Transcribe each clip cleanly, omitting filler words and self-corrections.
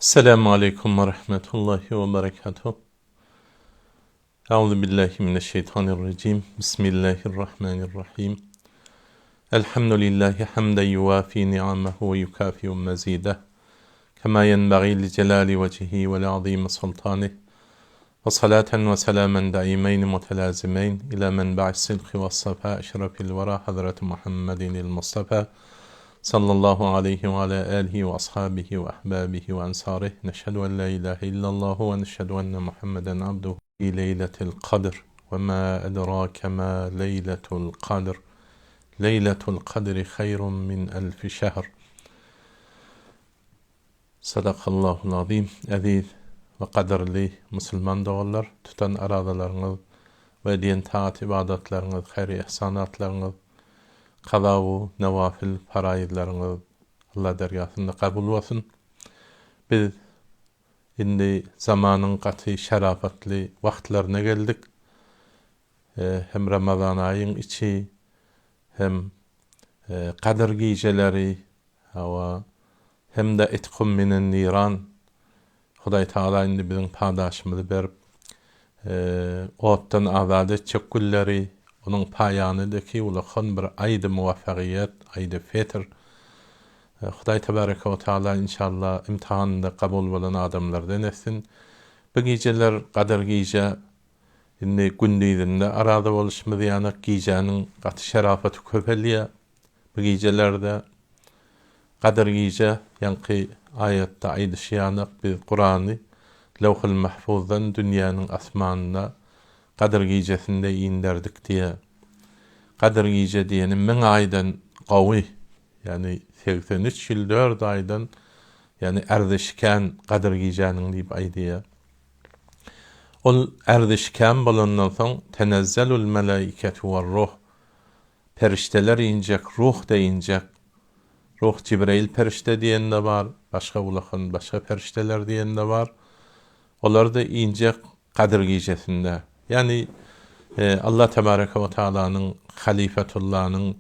Esselamu aleýkum we rahmetullahi we berekatuh. Euzu billahi mineşşeýtanirrejim. Bismillahirrahmanirrahim. Elhamdülillahi hamden yuwafi ni'amehu we yukafi'u mezideh. Kema yenbagî li celali vecihi ve li azimi sultanih. Ve salaten ve selamen daimeyn mutelazimeyn ila menba'is sidki ve safa eşrefil vera Hazreti Muhammedinil Mustafa sallallahu aleyhi ve ala alihi ve ashabihi ve ahbabihi ve ensarih. Neşhedü en la ilahe illallahu ve neşhedü enne Muhammeden abduhu leyletil kadr ve ma edrake ma leyletul kadr. Leyletul kadri hayrun min elfi şehr. Sadakallahul azim. Eziz we gadyrly musulman doganlar, tutan arazalaryňyz we edýän tagat-ybadatlaryňyz, haýry-ihsanatlaryňyz, kaza-u nawafil faraýyzlaryňyz Allah dergahynda kabul bolsun. Biz indi zamanyň gaty şerafatly wagtlaryna geldik. Hem Ramazan aýyň içi, hem Gadyr gijeleri, Hawa, hem-de itkum minen niran, Hudaý Tagala indi biziň padaşymyzy berip, otdan azat etjek günleri, onuň paýanydyki ulakan bir aýdy muwaffagyýet, aýdy fetr. Hudaý Tebareke we Taala inşallah imtihanynda kabul bolan adamlardan etsin. Bu gijeler Gadyr gije, indi gündizinde araza boluşymyz ýanak gijäniň gaty şerapaty köpelýär. Bu gijelerde Gadyr gije, ýaňky aýatda aýdyşy ýanak biz Kurany Lewhul Mahfuzdan dünýäniň asmanyna Gadyr gijesinde inderdik diýýär. Gadyr gije diýeni müň aýdan gowy, ýagny 83 ýyl dört aýdan, ýagny erzişi kän Gadyr gijäniň diýip aýdýar. Ol erzişi kän bolandan soň Tenezzelul melaiketu werruh Perişdeler injek, ruh-da injek. Ruh Jibreýil perişde diýen-de bar, başga ulakan başga perişdeler diýen-de bar. Olar-da injek Gadyr gijesinde. Ýagny Allah tebareke we taalanyň Halyfetullanyň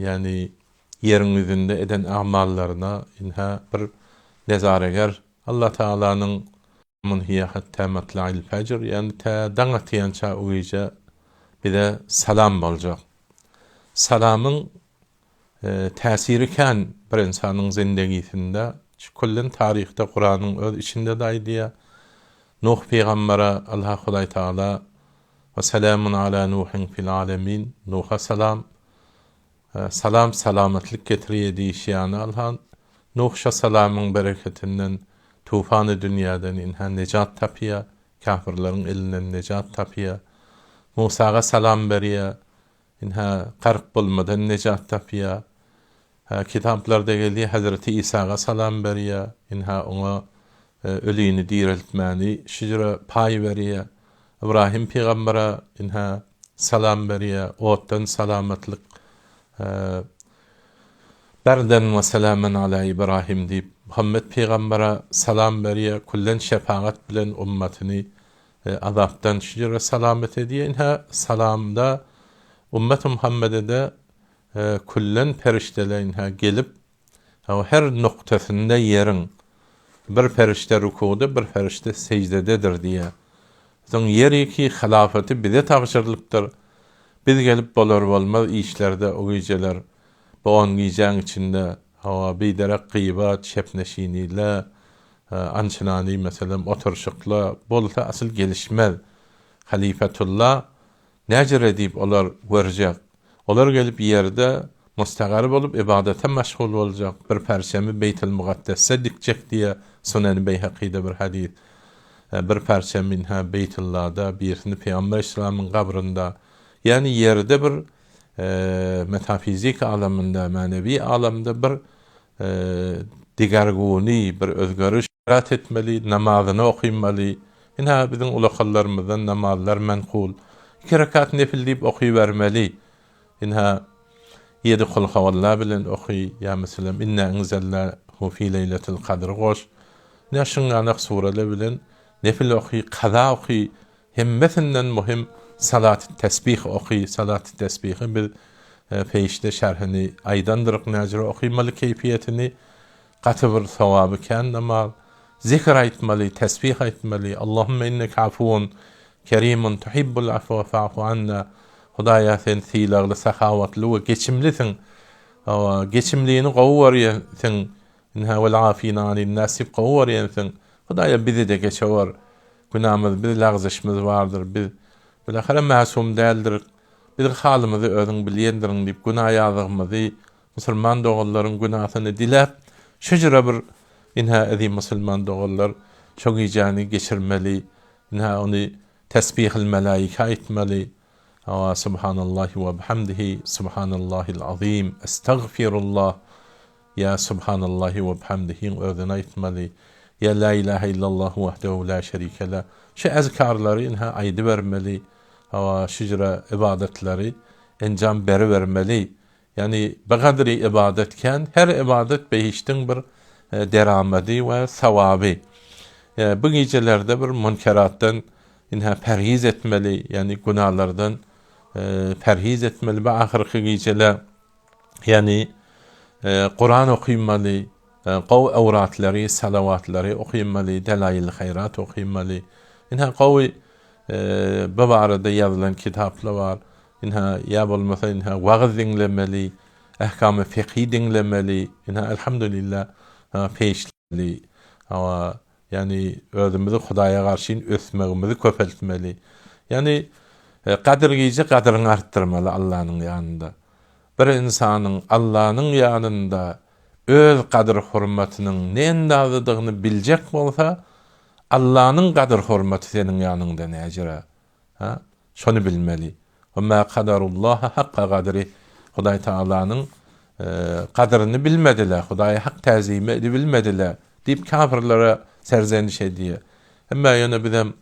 ýagny ýeriň ýüzünde eden agmallaryna ynha bir nezareger Allah taalanyň Mun hiýe hattä matla'il fejr, ýagny tä daň atýança o gije bize salam boljak. Salamyň täsiri kän bir ynsanyň zindegisinde, küllen taryhda Kuranyň öz içinde-de aýdýar. Nuh pygambere Allah Hudaý Tagala We selamun ala Nuhin fil alemin, Nuha salam, Salam salamatlyk getirýä diýişi ýaly Alhan Nuh şa salamyň bereketinden tufany dünýäden inhä nejat tapýa, kafirleriň elinden nejat tapýa. Musaga salam berýä, inhä gark bolmadan nejat tapýa. Hä kitaplarda gelýä Hezreti Isaga salam berýä, inhä oňa ölini direltmäni şujra paý berýä. Ybrahym pygambere inhä salam berýär, otdan salamatlyk Berden we selamen ala Ibrahim diýip, Muhammet pygambere salam berýär, küllen şepagat bilen ummatyny azapdan şu ýere salamat edýär. Inhä salamda ummaty Muhammede-de küllen perişdeler inhä gelip Hawa, her noktasynda ýeriň bir perişde rukugda, bir perişde sejdededir diýýär. Soň ýeriki hylafaty bize tabşyrylypdyr. Biz gelip bolar-bolmaz işlerde o gijeler, bu on gijäň içinde, hawa, biderek gybat, şepneşinile, ançynany, meselem, oturyşykla bolsa asyl gelişmez. Halyfatulla Näjere diýip olar görjek. Olar gelip ýerde mustagar bolup ybadata meşgul boljak, bir perçemi Beýtil Mugaddesde dikjek diýýär Suneni Beýhakyda bir hadys. Bir perçemi ynha Beýtullada, birisini Pygamber Yslamyň gabrynda. Ýagny ýerde bir metafizik alamynda, mänewi alamda bir digerguni, bir özgeriş. Rat etmeli, namazyny okymaly. Ynha, biziň ulakanlarymyzdan namazlar menkul. Iki rekat nefil diýip okybermeli. Ynha, ýedi kulhowalla bilen oky, ýa meselem, Inna enzelnahu fi leýletil kadr goş. Ynha, şuňňanak sureler bilen nefil oky, kaza oky. Hemmesinden muhim salaty tesbih oky. Salaty tesbihi biz peýişde şerhini aýdandyryk, näjüre okymaly keýpiýetini. Gaty bir sogaby kän namaz. Zikr aýtmaly, tesbih aýtmaly. Allahümme inneke afuwun kerimun tuhibbul afwa fa'fu anna. Hudaýa sen sylagly, sahawatly we geçimlisiň. Hawa, geçimlini gowy görýänsiň. Ynha wel afina anin nas diýip gowy görýänsiň. Hudaýa bizi-de geçewor. Günamyz, biz lagzyşymyz bardyr. Biz bilahara masum däldirik. Biziň halymyzy özüň bilýändiriň diýip günä ýazygymyzy Musulman doganlaryň günasyny diläp, şu jüre bir ynha eziz musulman doganlar şo gijäni geçirmeli, ynha ony tesbihil melaika aýtmaly, hawa Subhanallahi we bihamdihi Subhanallahil azim estagfirullah ýa Subhanallahi we bihamdihiň özüni aýtmaly, ýa La ilahe illallah wahdehu la şerike leh şu ezkarlary ynha aýdybermeli, hawa şu jüre ybadatlary enjam beribermeli. Ýagny bigadry ybadat kän, her ybadat behişdiň bir deramady we sowaby. Bu gijelerde bir munkeratdan ynha perhiz etmeli, ýagny günalardan perhiz etmeli bu ahyrky gijele. Ýagny Kuran okymaly, gowy öwratlary, salawatlary okymaly, delail haýrat okymaly. Ynha gowy bu barada ýazylan kitaplar bar. Ynha, ýa bolmasa ynha wagyz diňlemeli, ähkamy fikhi diňlemeli, ynha elhamdülillah peýşli, hawa, ýagny özümizi Hudaýa garşyn ösmegimizi köpeltmeli. Ýagny Gadyr gije gadyryňy artdyrmaly Allanyň ýanynda. Bir ynsanyň Allanyň ýanynda öz gadyr-hormatynyň ne endazadygyny biljek bolsa, Allanyň gadyr-hormaty seniň ýanyňda näjire? Hä? Şony bilmeli. We ma kadarullaha hakka gadrih. Hudaý Tagalanyň gadyryny bilmediler, Hudaýa hak täzimi edibilmediler diýip kafirlere serzeniş edýär. Emma ýöne bizem.